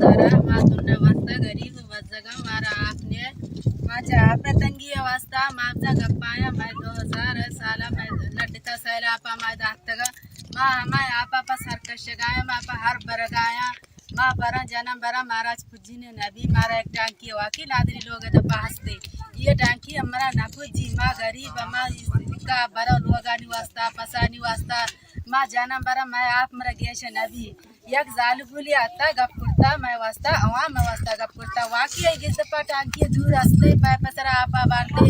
سارا، ما تنّا واسطہ غریب بزگاں، مارا آپ نے۔ ما چہ آپ ءِ تنگی ءِ واسطہ ما بزاں گپایاں، مئے دو ہزار سال ءَ مئے لڈتا سیلاپ ءَ ما داتگا۔ ما ہمے آپ ءَ پہ سر کشگایاں، ما پہ ہر برگایاں۔ ما براں جنم براں، مارا چہ پجینے نبی، مارا یک ٹانکی واقعی نادری لوگ ءِ دپا ہستے۔ یہ ٹانکی ہمرا نہ پجی، ما غریب، ما کا براں لوگانی واسطہ، پسانی واسطہ، ما جنم براں، مئے آپ مرا گیش نبی۔ یک زالبولے آتا گپ کرتا مئے واسطہ، عوام مئے واسطہ گپ کرتا۔ واقعی آئی گزد پا ٹانکی دور ہستے، پائپ سرا آپا بارتے،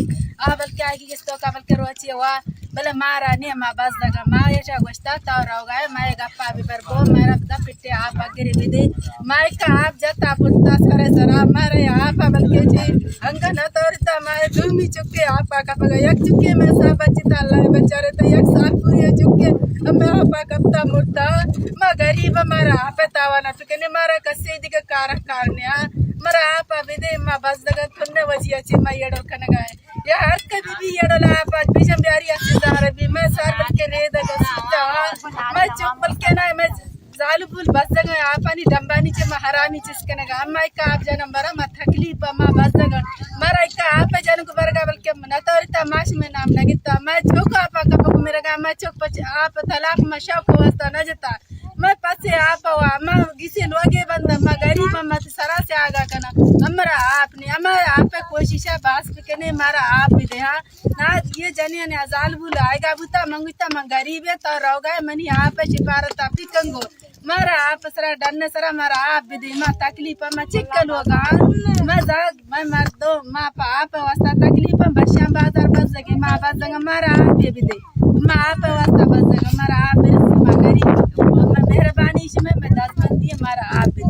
آ بلکہ آئی گستو کا بلکہ روچے وا، بلے مارا نے ما بزگا، ما ایشا گوشتا تو روگا ئے، مئے گپا ببر گو، مارا بدا پٹے آپا گری بدے۔ ما ایکا آپ جتا برتا سر سرا، مارا آپا بلکہ جی انگا نہ تورتا، ما دومی چکے آپا کپگا، یک چکے مئے سا بچتا، اللہ بچارے تو یک سال پوری چکے ہمیں آپا کپتا مرتا۔ ما غریب، مارا آپ تاوانا چکے نے، مارا کسے دیگہ کارا کار نیا، مارا آپا بدے، ما بزگا تنّا وجی اچے ما یڑو کنگا ئے۔ یا ہر کدی بھی یڑو لا آپا بیجن بیاری اسی زار بھی، ما سار بلکہ نے دگا سیتا، ما چک بلکہ نہ، ما زالبول بزگا آپانی ڈمبانی چہ ما حرامی چس کنگا۔ اما ایکا آپ جنم برا ما تکلیف، ما بزگا، مارا ایکا آپ جنگ برگا بلکہ نہ تورتا ماش میں نام نہ گتا۔ ما چوک آپا کپک مرگا، ما چوک پچ آپ طلاق ما شوق واسطہ نہ جتا۔ ما پسے آپ وا، ما گیسے لوگے بندہ، ما غریب، ما تی سرا سے آگا کنا۔ ہمرا آپ نے، ہمارا آپ کوشش ہے، باس بکنے، مارا آپ بھی دے ہاں۔ نا، یہ جنین ازال بول آئیگا بوتا، من گوشتا من غریب ہے، تو روگا ئے، منی آپ شپارتا بکنگو۔ مارا آپ سرا ڈن سرا مارا آپ بدے، ما تکلیف ما چکل ہوگا۔ ما زاگ، ما مردو، ما پا آپ واسطہ تکلیف بشان بازار بزگے، ما بزگا مارا آپ بدے۔ ما آپ واسطہ بزگا مارا آپ برسی، ما غریب۔ ما مہربانی شمے، میں دست بندی مارا آپ بدے۔